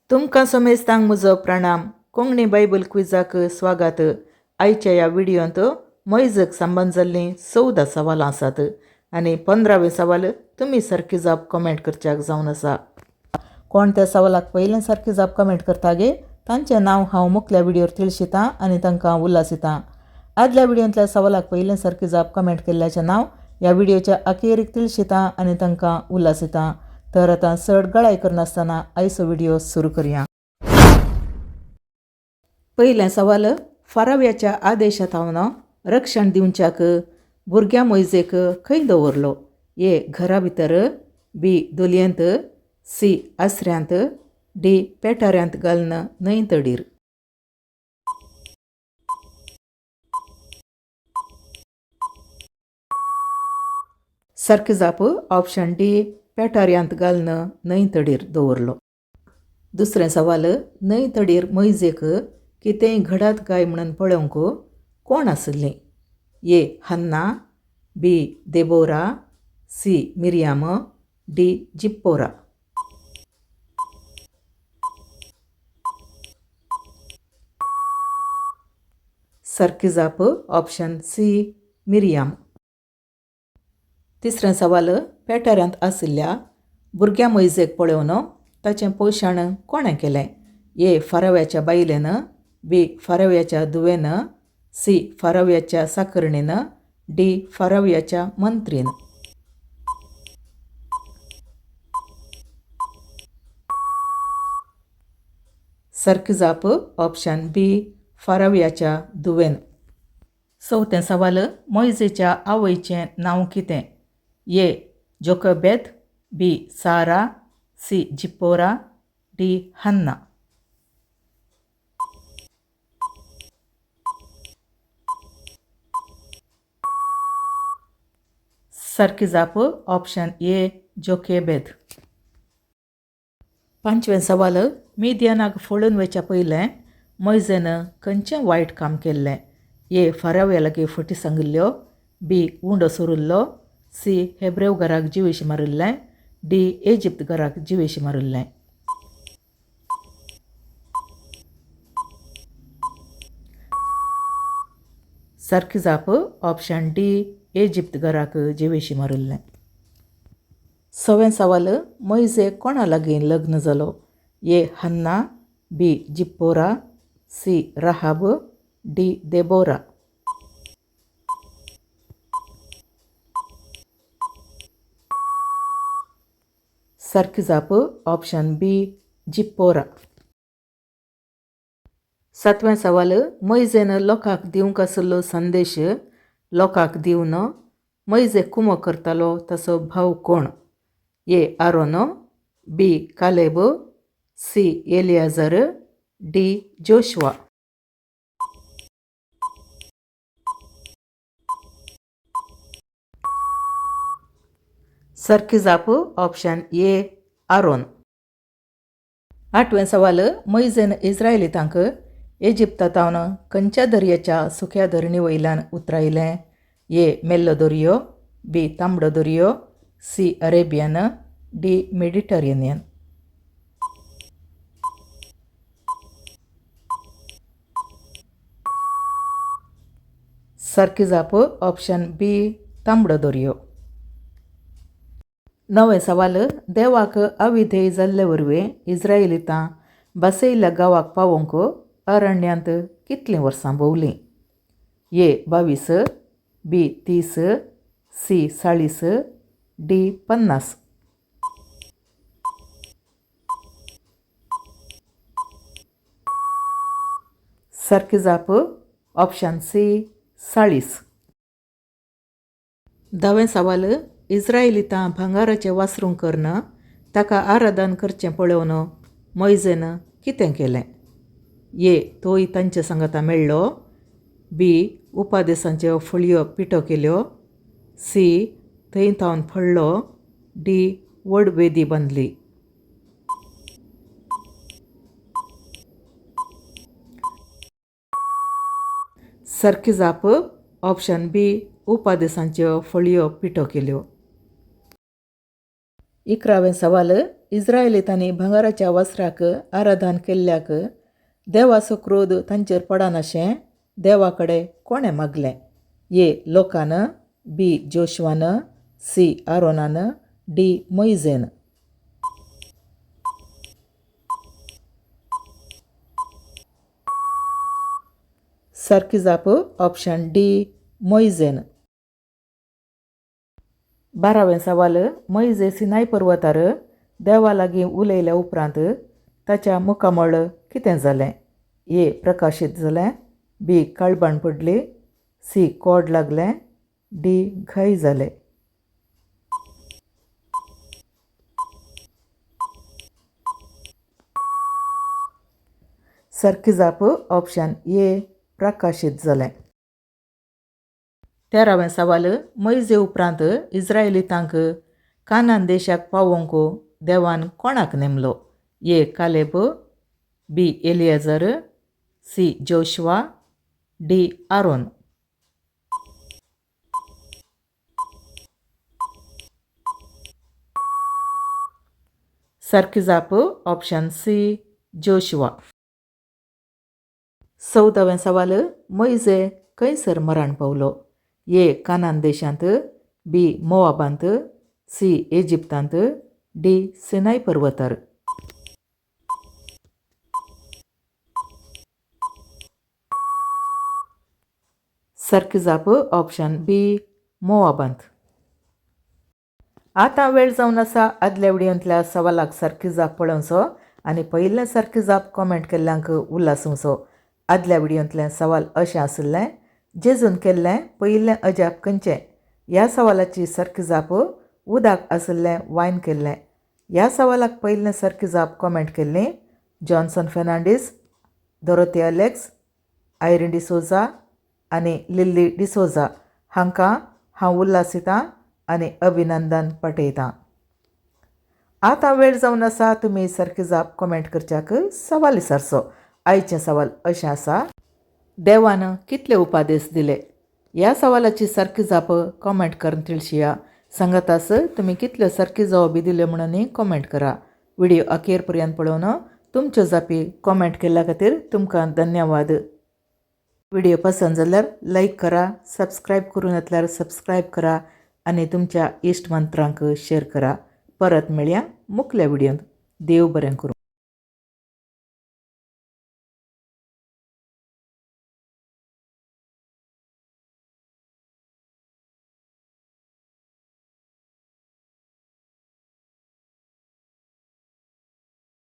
तुमकां समेस्तांक म्हजो प्रणाम. कोंकणी बायबल क्विजाक स्वागत. आयच्या ह्या व्हिडियोंत मोयजक संबंद जाल्लीं 14 सवालां आसात आनी 15वें सवाल तुमी सारकी जाप कमेंट करच्याक जावन आसा. कोण त्या सवालाक पयलें सारकी जाप कमेंट करता गे तांचें नांव हांव मुखल्या व्हिडियोर तिळशितां आनी तांकां उल्हासितां. आदल्या व्हिडियोंतल्या सवालाक पयलें सारकी जाप कमेंट केल्ल्याचें नांव ह्या व्हिडियोच्या अखेरीक तिळशितां आनी तांकां उल्हासितां. तर आतां चड गळाय करनासतना आयचो व्हिडियो सुरू करया. पयलें सवाल, फाराव्याच्या आदेशांत रक्षण दिवच्याक भुरग्या मोयजेक खंय दवरलो? ए घरा भितर, बी दोलयेंत, सी आसऱ्यांत, डी पेटाऱ्यांत घालून न्हंय तडीर. सारकी जाप ऑप्शन डी पेटाऱ्यांत घालून न्हंय तडीर दवरलो. दुसरें सवाल, न्हंय तडीर मोयजेक कितेंय घडात काय म्हणून पळोवंक कोण आशिल्लीं? A Hannah, B Deborah, C Miriam, D Zipporah. सारकी जाप ऑप्शन सी मिरियाम. तिसरें सवाल, पेटाऱ्यांत आशिल्ल्या भुरग्या मोयजेक पळोवन ताचें पोशण कोणें केलें? ए फाराव्याच्या बायलेन, बी फाराव्याच्या धुवेन, सी फाराव्याच्या साकरणीन, डी फाराव्याच्या मंत्रीन. सारकी जाप ऑप्शन बी फाराव्याच्या धुवेन. चवथें सवाल, मोयजेच्या आवयचें नांव कितें? A Jochebed, B Sarah, C Zipporah, D Hannah. सारकी जाप ऑप्शन ए जोकेबेद. पांचवें सवाल, मिदियानाक फळून वचच्या पयलें मोयजेन खंयचें वायट काम केल्लें? ए फाराव्या लागीं फटी सांगिल्ल्यो, बी उंडो सोरिल्लो, सी हेब्रेव घराक जिवेशी मारिल्लें, डी इजिप्त घराक जिवेशी मारिल्लें. सारकी जाप ऑप्शन डी इजिप्त घराक जिवेशी मारिल्लें. सवें सवाल, मोयजे कोणा लागीं लग्न जालो? A Hannah, B Zipporah, C Rahab, D Deborah. सारकी जाप ऑप्शन बी जिप्पोरा. सातवें सवाल, मोयजेन लोकांक दिवंक आशिल्लो संदेश लोकांक दिवन मोयजे कुमो करतालो ताचो भाव कोण? A Aaron, B Caleb, C Eleazar, D Joshua. सारकी जाप ऑप्शन ए आरोन. आठवें सवाल, मोयजेन इस्रायलितांक इजिप्तांत खंयच्या दर्याच्या सुक्या धरणी वयल्यान उतरायलें? ए मेल्लो दर्यो, बी तांबडो दर्यो, सी अरेबियन, डी मेडिटरेनियन. सारकी जाप ऑप्शन बी तांबडो दर्यो. णवें सवाल, देवाक अविधेय जाल्ले वरवीं इस्रायलितां बसयल्ल्या गांवाक पावोवंक अरण्यांत कितलीं वर्सां भोंवलीं? ए 22, बी 30, सी 40, डी 50. सारकी जाप ऑप्शन सी 40. धावें सवाल, इस्रायलितां भांगाराचें वासरूं करून ताका आराधन करचें पळोवन मोयजेन कितें केलें? ए तोय तांचे सांगाता मेळ्ळो, बी उपादेसांच्यो फळयो पिठो केल्यो, सी थंय थावन फळ्ळो, डी व्हड वेदी बांदली. सारकी जाप ऑप्शन बी उपादेसांच्यो फळयो पिठो केल्यो. 11वें सवाल, इस्रायलितांनी भांगराच्या वस्त्राक आराधन केल्ल्याक देवाचो क्रोध तांचेर पडनाशें देवा कडेन कोणें मागलें? ए लोकान, बी जोशवान, सी आरोनान, डी मोयजेन. सारकी जाप ऑप्शन डी मोयजेन. 12वें सवाल, मोयजे सिनाय पर्वतार देवा लागीं उलयल्या उपरांत ताच्या मुखामळ कितें जालें? ए प्रकाशीत जालें, बी काळबाण पडली, सी कोड लागलें, डी घाय जाले. सारकी जाप ऑप्शन ए प्रकाशीत जालें. 13वें सवाल, मोयजे उपरांत इस्रायलितांक कानान देशाक पावोवंक देवान कोणाक नेमलो? A Caleb, B Eleazar, C Joshua, D Aaron. सारकी जाप ऑप्शन सी जोशुआ. 14वें सवाल, मोयजे खंयसर मरण पावलो? ए कानान देशांत, बी मोआबांत, सी इजिप्तांत, डी सिनाय पर्वतार. सारकी जाप ऑप्शन बी मोआबांत. आतां वेळ जावन आसा आदल्या व्हिडियोंतल्या सवालाक सारकी जाप पळोवचो आनी पयलें सारकी जाप कॉमेंट केल्ल्यांक उल्हास. आदल्या व्हिडियोंतलें सवाल अशें आशिल्लें, जेजून केल्लें पयलें अजाप खंयचें? ह्या सवालाची सारकी जाप उदक आशिल्लें वायन केल्लें. ह्या सवालाक पयलें सारकी जाप कॉमेंट केल्ली Johnson Fernandes, Dorothy Alex, Irene D'Souza आनी लिल्ली डिसोजा हांकां हांव उल्हासितां आनी अभिनंदन पाठयतां. आतां वेळ जावन आसा तुमी सारकी जाप कॉमेंट करच्याक सवाल विचारचो. आयचें सवाल अशें आसा, देवान कितले उपादेश दिले? ह्या सवालाची सारकी जाप कॉमेंट करून तिळशिया. सांगातास तुमी कितल्यो सारकी जवाबी दिल्यो म्हणून कॉमेंट करा. व्हिडिओ अखेर पर्यंत पळोवन तुमच्यो जापी कॉमेंट केल्ल्या खातीर तुमकां धन्यवाद. व्हिडिओ पसंत जाल्यार लायक करा, सबस्क्रायब करूं नासल्यार सबस्क्रायब करा आनी तुमच्या इश्ट मंत्रांक शेअर करा. परत मेळया मुखल्या व्हिडियोंत. देव बरें करूं.